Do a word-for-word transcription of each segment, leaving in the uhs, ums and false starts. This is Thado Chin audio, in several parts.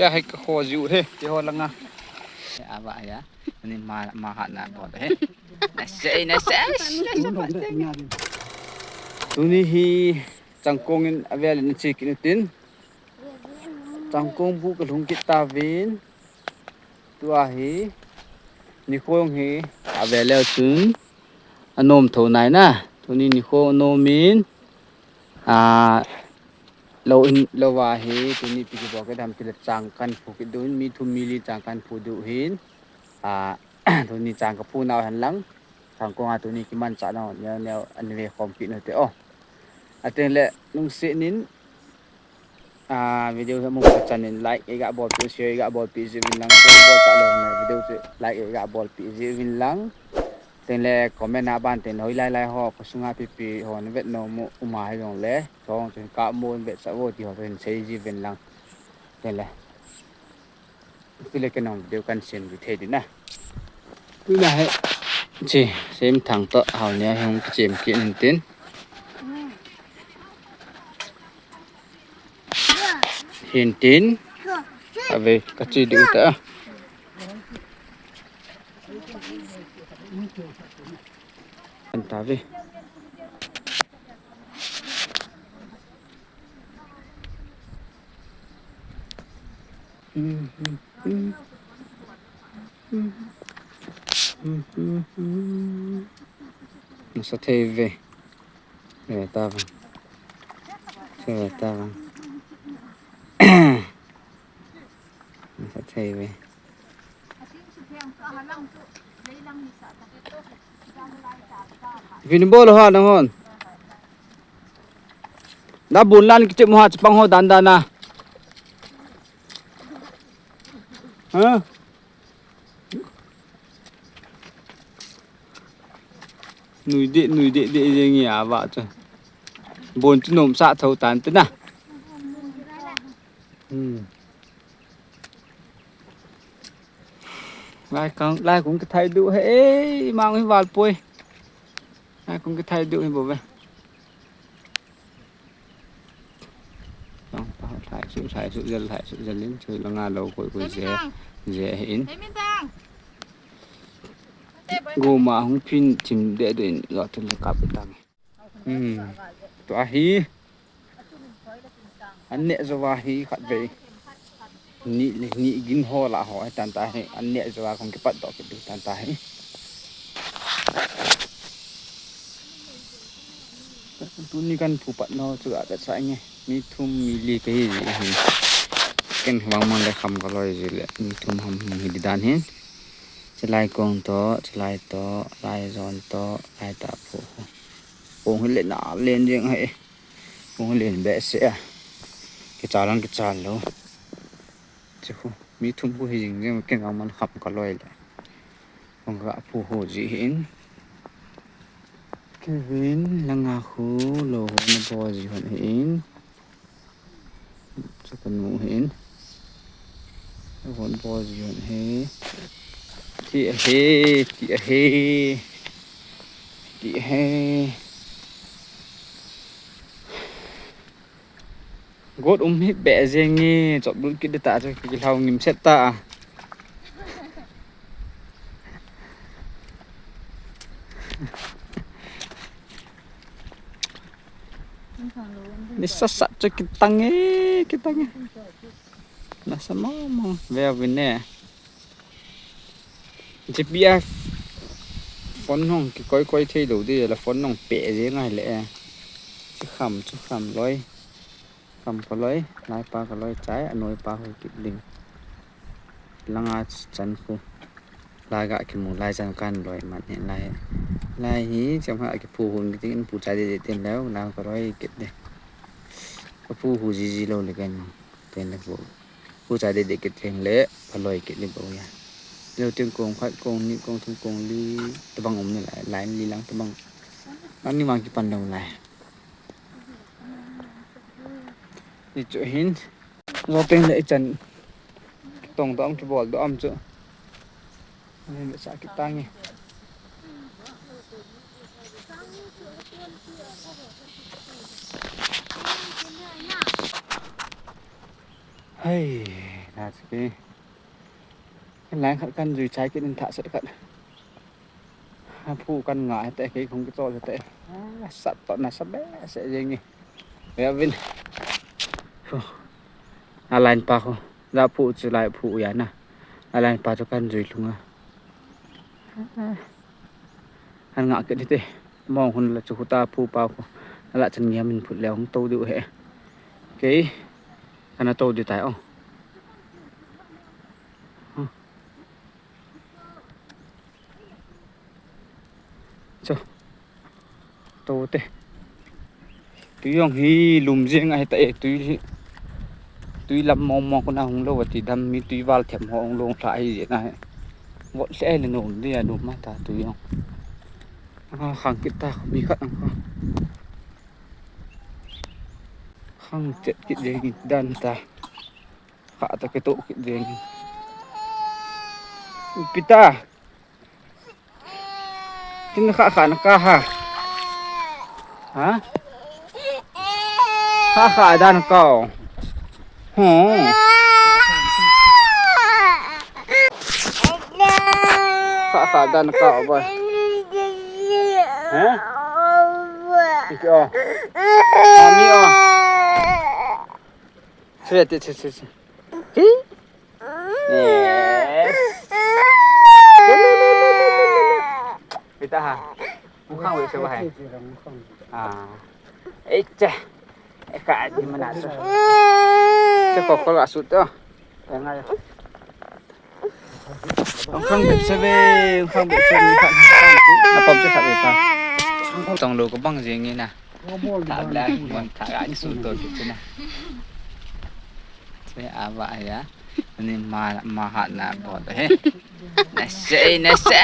Ya, hai ka kho jiu he, keiho langa. Ava ya. Ni ma, ma hat na bol he. Na sei, na sei. Tuni hi changkong in avel in che kit u tin. Changkong bu ka lhung kit tauvin. Tua hi nikho hi avel leu chun anom tho nai na. Tuni nikho anom in, a, lo in, lo va hi tuni pi kibol ka dam ti le chang kan phu kit diu hin, mi thum mi li chang kan phu diu hin. A, tuni chang ka phu nau hen lang. Changkong a tuni kimanchah nau neo neo an ve khom kit nu te o. Ateng le nung se nin, a, video hi mu ka chan in like ei ga bol pi, share ei ga bol pi ji vin lang, share bol ta lo na video chu like ei ga bol pi ji vin lang. Teng le comment a ban teng hoi lai lai ho, ko sunga pi pi ho na vet no mu uma hi jong le, chong chun ka mu vet sa vo ti ho teng sei ji vin lang. Teng le. Tule ke nong video kan sem di thei di na. Tule he. Chi, sem thang to hau nia hung chem ki in tin. Hin tin. Ave ka chi di uta. An ta ve. Nasa thei ve. Ve ta vang. Ve ta vang. Nasa thei ve. Vin bol ha nang hon. Na bun lan kichep mo ha chapang ho dan dan na. Ha? Nui de, nui de, de, de ngi a va cha. Bon chu nom sa tho tan te na. Hmm. Lai kong, lai kong ka thai du he, ei, mang hi val poi. Lai kong ka thai du he bo ve. Long pa thai su, thai su, jel thai su, jel in, su langa lo koi koi je, je he in. Go ma hung phin chim de de in, lo tu le kap tang. Hmm. Tua hi. An neh jo va hi khat vei. Ni, ni gin ho la ho, tan ta hi. An neh jo va kong kipat doh kit tan ta hi. Tuni kan phu pat nau chu a ta cha nge. Mi thum mi li ka hi ji hi. Ken vang mang le kham ka loi ji le. Mi thum ham hi di dan hin. Chilai kong to, chilai to, lai jon to, lai ta phu. Kong hi le na len jeng hai. Kong hi len be se a. Kicha lang kicha lo. Chu khu, mi thum khu hi jing jeng ken vang man kham ka loi le. Kong ka phu ho ji hin. Kevin langa khu lo ho na bo ji hon hin. Chu ka nu hin. Hon bo ji hon he. Ti a he, ti a he. Ti a he. Got um hi be jeng nge, chop lut kit ta chu ki hlau ngim set ta. Ni sa sa chu kitang e, kitang e. Na sa mo mo ve vin ne. G P S phone hong kikoi koi thei lou di la phone hong pe je ngai le. Chu kham chu kham loi. Kham ka loi, lai pa ka loi chai, a noi pa hoi kit ding. Langa chan khu. Lai ga kimu lai chan kan loi man hin lai. Lai hi cham ha kiphu hun kit ding in pu chai de de tin leu, lai ka loi kit de. Ka phu hu ji ji lou le kan. Ten le phu. Pu chai de de kit teng le, ka loi kit le bo ya. Leu teng kong khat, kong ni, kong thum, kong li, tabang um ni lai, lai li lang tabang. Nang ni mang kipan dong lai. Ni chu hin. Zo teng le i chan. Tong dom kibol dom chu. Ni le sa kitang e. Hei. Ken lai khat kan jui chai kit in thah seh khat. Aphu kan ngah hite, kei khong kichol hite. Ah, sat toh nasa behseh jeng e. Ve uvin. Phu. Alain pa khu. Japhu chu lai phu u ahi na. Alain pa chu kan jui lhung a. Ah. Kan ngah kit hite. Mong hun la chu khuta phu pa khu. Ala chan ngia min phut leh hung tou diu ahi. Kei. Kana tou diu tai o. Chu. Tou te. Tui jong hi lum jeng ahi ta e, tui hi. Tui lam mong mong kona hung lou ati dam, mi tui val them ho hung lou lha ahi jeh na hi. Vot lheh le nom dia, nom ma ta tui jong. Ah, khang kit ta, mi khat ang kha. Khang chet kit jeng dan ta. Kha ta kitoh kit jeng. Pita. Tin kha kha na ka ha. Ha? Kha kha dan ka o. Ho. Kha kha dan ka o ba. Ha? Iki o. Ami o. Che, che, che, che, che. Hi? Yes. Kita ha. Mukhang wei se ba hai. Ah. Eh, che. Eh, ka di mana su. Che ko ko la su to. Eh, ngai. Ong khang bep se ve, ong khang bep se ve, khang, khang, na pom che kha ve pa. Tong lo ko bang jing ni na. Tha bla, mon tha ga ni su to ki na. Che a va ya. Ni ma, ma ha na bo to he. Na se, na se.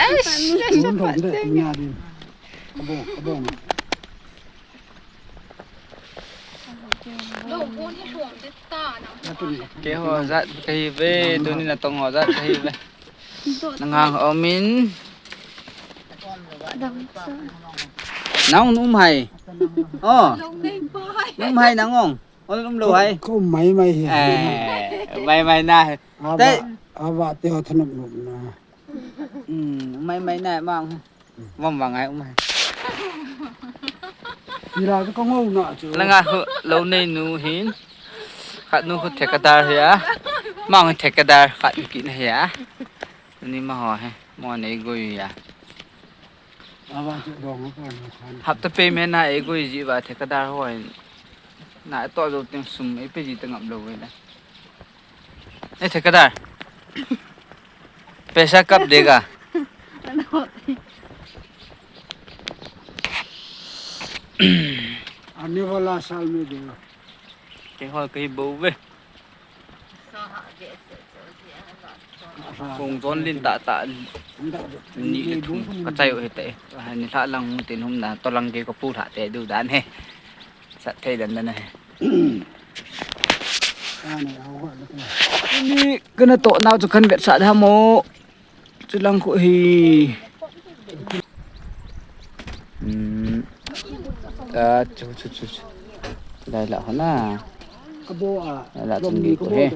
Keiho jat kahi ve, tuni natong ho jat kahi ve. Nang hang omin. Nang um hai. Oh. Nang um hai nang ong. Ol um lou hai. Ko mai mai hi. Eh, mai mai na. Ava, ava te ho thanop nop na. Hmm, mai mai na mang. Mong mong ai um hai. Ira ka ngong na chu. Langa khu lou nei nu hin. Khat nu khu thekadar hi a. Mang thekadar khat ki na hi a. Ni ma ho he. Mo nei goi hi a. Hapta payment na ei goi ji ba thekadar ho hin. Na to jo teng sum ei pe ji ta ngap lou ve la. ए ठेकेदार, पैसा कब देगा? आने वाला साल में देगा। Keiho kahi bou ve. Kong jon lin tah tah ni le thum kachai u hite. Ni lha lang hung tin hum na to lang kei kapu lha te du dan he. Sat thei dan dan he. Ni kana toh nau chu kan vetsah da mo. Chulang khu hi. Hmm. A, chu, chu, chu, chu. Lai la hona. Lai la chun ni ko he.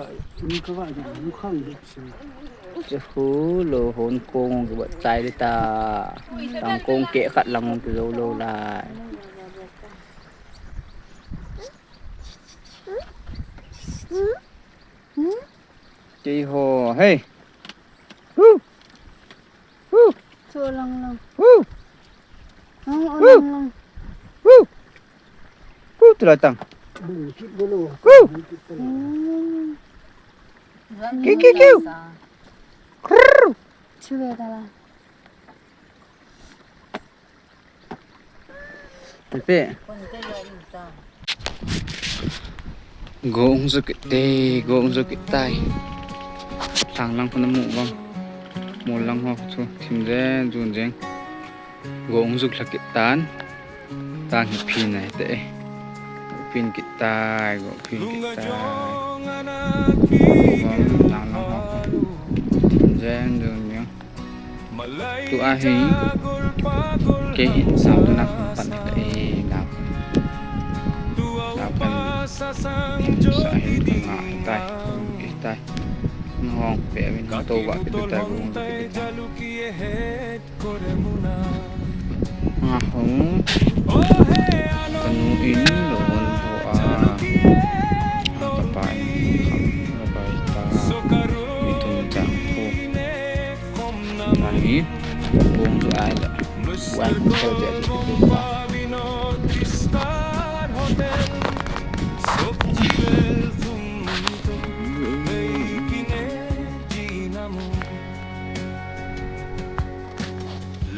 Chu khu lo hon kong ki bat chai le ta. Tang kong ke khat lang ki lo lo lai. Keiho, hey. Woo. Woo. Cho lang lang. Woo. Ang o lang lang. Woo. Woo, tu la tang. Woo. Hmm. Kiu, kiu, kiu. Krrr. Chu le ta la. Pepe. Go ung zu kit te, go ung zu kit tai. Tang lang khun amu vang. Mol lang ho chu thim jeng, jun jeng. Go ung zu lha kit tan. Tang hi phin ai te. Phin kit tai, go phin kit tai. Tang lang ho. Thim jeng, jun jeng. Tua hi kei hin sao tuna kan pan ta e nau. Nau kan sa hin ka nga tai. Ki tai. Hong pe vin, to ba ki ta, gong ki ta. Nga hong. Kanu in lo hon ho a. Ka pa in kham, ka pa in ta. Mi tum chang phu. Tahi. Gong tu ai la. Wan tel tel tu pa.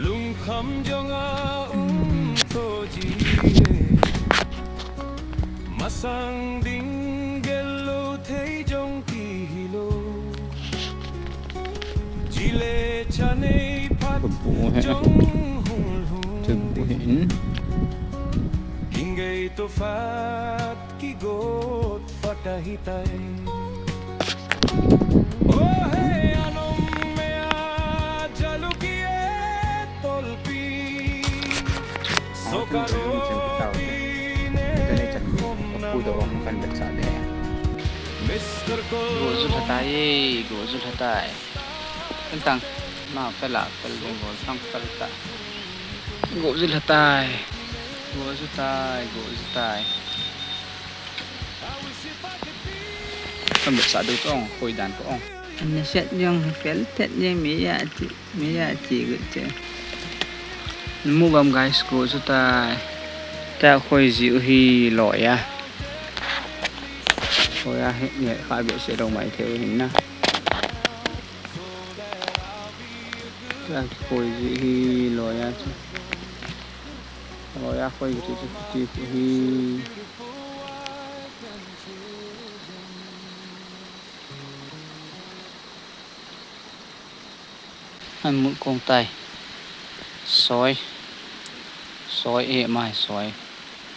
Lungkham jong a um to ji e. Masang ding gel lou thei jong kihilou. Ji le cha nei phat jong hung lhung ding. Ging gei to phat kigot phat ahi tai. Go zu lha tai, go zu lha tai. Tang, ma pela, pel ding go, tang pel ta. Go zu lha tai. Go zu tai, go zu tai. Kan bet sa du chong, khoi dan ko ong. Ana set jong fel tet jong mi ya ti, mi ya ti gu te. Mu bam guys, go zu tai. Ta khoi ji u hi lo ya. Khoi ya he ne kha be se lo mai the u hin na. Ta khoi ji hi lo ya chu. Lo ya khoi ji chu ti hi. An mut kong tai. Soi. Soi e mai soi.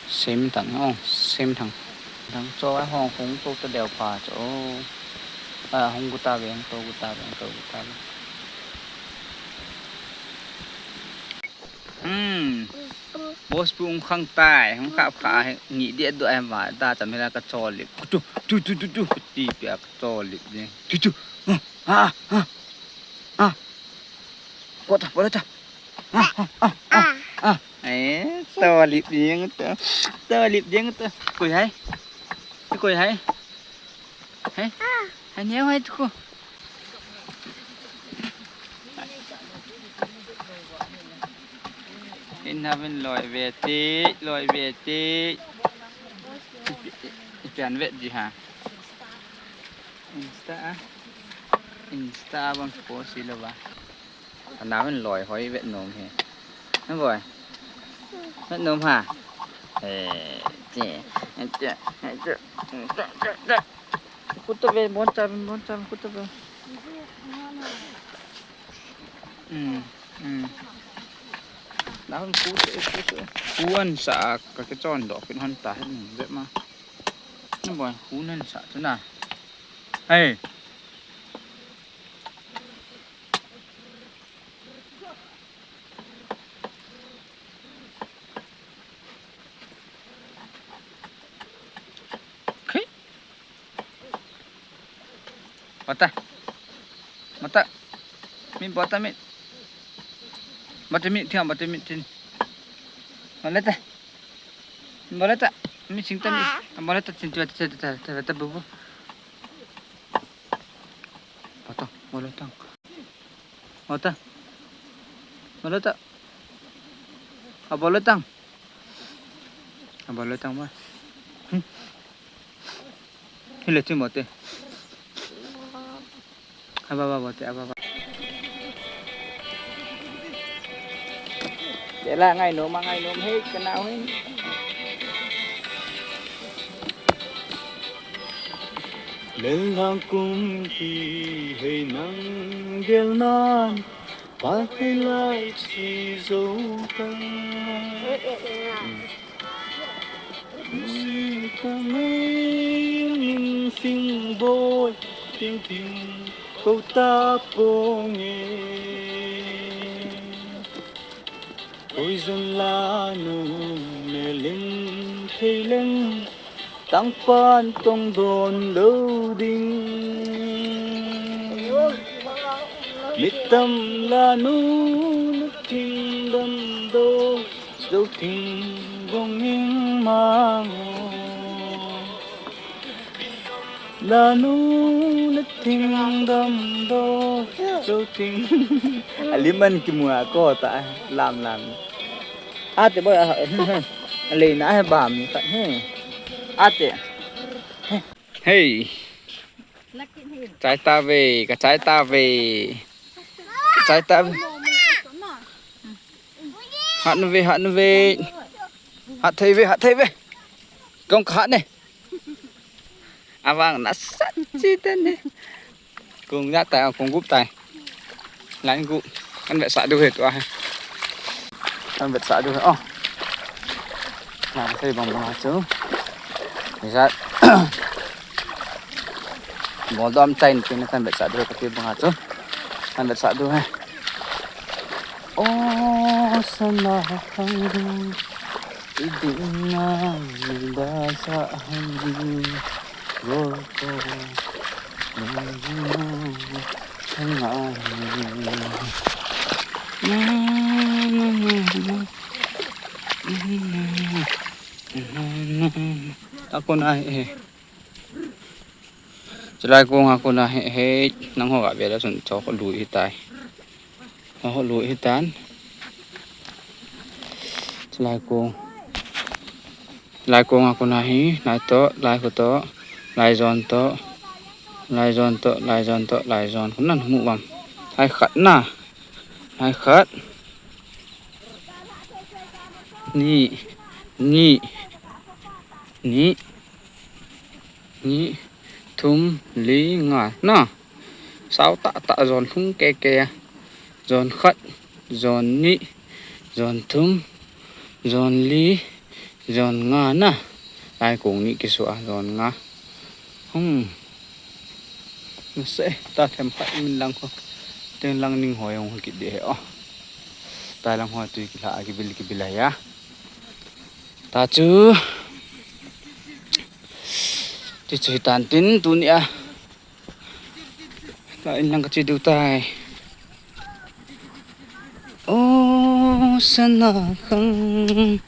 Sem thang o, sem thang. Thang cho a hong hong to ta deu pha cho. A hong gu ta ve, hong to gu ta ve, hong to gu ta ve. Hmm. Boss pu ung khang tai, hung khap kha, ngi dia do em va, ta cham hela ka chol lip. Tu, tu, tu, tu, tu, ti pia ka chol lip ni. Tu, tu. Ah, ah, ah. Ah. Ko ta, ko ta. Ah, ah, ah, ah, ah. Eh, chol lip ni ta. Chol lip ni ta. Koi hai. Koi hai. Hai. Hai neo hai tu ko. In havin loi ve ti, loi ve ti. Ipi-, ipian vet ji ha. Insta a. Insta bang ko si lo ba. Ana havin loi hoi vet nom he. Na boy. Vet nom ha. Eh, ti. Ti. Ti. Kuta ve, bon cha, bon cha, kuta ve. Hmm, hmm. Nahon kuta, kuta. Kuan sa ka ke chon do, kin hon ta, hmm, ve ma. Na boy, kunan sa tu na. Hey. Bata. Bata. Mi bata mi. Bata mi, tiang bata mi tin. Boleh ta. Boleh ta. Mi sing ta mi. Boleh ta, sing tu, ta, ta, ta, ta, ta, bubu. Bata, boleh tang. Bata. Boleh ta. A boleh tang. A boleh tang ma. Hmm. Hile chim bote. Aba ba bote, aba ba. Tela ngai nom, ngai nom, hei, kana hei. Lel lang kum ki hei nang gel nan, pa hei lai chi zo kan. Sing kong e, ning sing boi, ting ting, ko ta pong e. Koi zon la nu me ling thei leng, tang pan tong don lo ding. Mitam lanu na thing damdo, zo thing bong ing mango. Lanu na thing damdo, zo thing. Aliman kimua ko ta lam lam. Ate boy, a, a, a, a, le na he bam ni khat he. Ate. Hey. Chai ta ve, ka chai ta ve. Ka chai ta ve. Hat nu ve, hat nu ve. Hat thei ve, hat thei ve. Kong ka hat ne. Avang na sat chi te ne. Kong ja tai, kong gup tai. Lan gup. Kan vetsah diu he tua he. Kan vetsah diu he. Oh. Na sei bang bang chu. Ni sat. Bol dom chain tin kan vetsah diu he kati bang chu. Kan vetsah diu he. Oh, sana khang. Idin na ni da sa ham. Gol ko. Akon ahi e. Chulai kong akon ahi e. Nangho ga vela sun chok lui hitai. Ho lui hitan. Chulai kong. Lai kong akon ahi, lai to, lai ko to, lai jon to, lai jon to, lai jon to, lai jon. Ko nan mu vam. Lai khat na. Lai khat. Ni, ni, ni, ni, thum, li, nga. Na. Sao tah tah jon lhung kei kei a. Jon khat, jon ni, jon thum, jon li, jon nga na. Lai kong ni kisu a, jon nga. Hmm. Nase, ta them khat min lang ko. Ten lang ning hoi hong kit de he o. Ta lang hoi tui kila a kibil kibil a ya. Ta chu. Ti chu hitan tin tu ni a. Ta in lang ka chi diu tai. O sana khang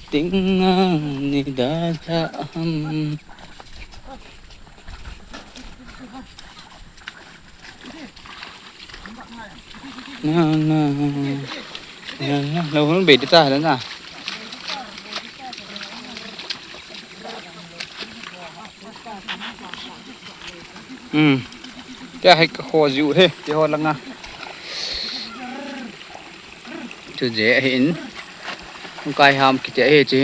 ting a ni da sa ham. Na na. Na na. Lo hon be ta na. Hmm. Tia hai ka kho jiu he, ti ho langa. Chu je ahi in. Ukai ham kiti ahi chi.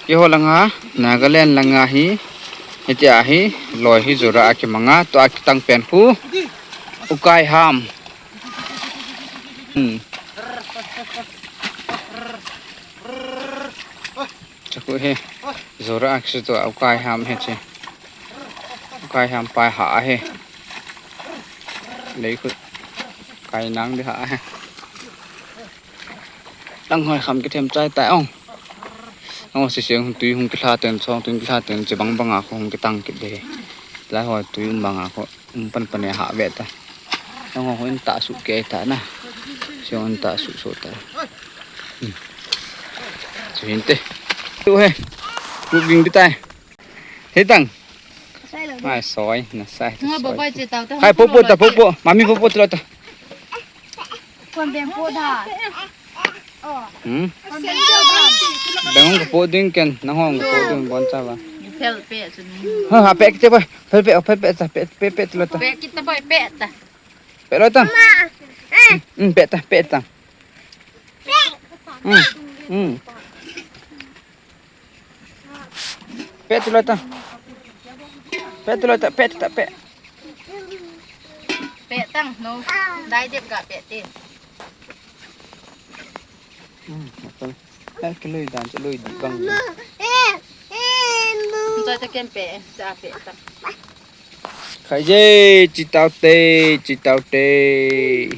Ti ho langa, Nagaland langa hi. Hiti ahi, loi hi jura a kimanga, tua kitang pen khu. Ukai ham. Hmm. Chaku he. Jura a kisu tua ukai ham he chi. Ukai ham pai ha he. Lei khu. Kai nang di ha he. Lang hoi kham kithem chai tai ong. Ong si siang hung tui hung kitha ten chong tui kitha ten chi bang bang a khu hung kitang kit de. Lai hoi tui um bang a khu. Um pan pan e ha ve ta. Nang ho in ta su ke ta na. Siong in ta su so ta. Hmm. Su hin te. Tu he. Tu bing bitai. He tang. Sai lo. Ai soi na sai. Nga soi. Baba che tau ta. Hai popo ta popo. Mami popo tu lo ta. Kon beng po da. Hmm? Beng hong kapo ding ken, nang hong kapo ding bon cha ba. Pel pe chu ni. Ha, ha, pe kit ba. Pel pe, pel pe ta, pe, pe, pe lo ta. Pe kit ba, pe ta. Pe lo ta. Hmm, pe ta, pe ta. Hmm, hmm. Pe tu lo ta. Pe tu lo ta, pe ta, pe. Pe tang, no. Dai dep ga pe te. Hmm, apa? Ai, ke lui dan, ke lui di bang. Choi ta ken pe, ta pe ta. Khai je, chi tau te, chi tau te.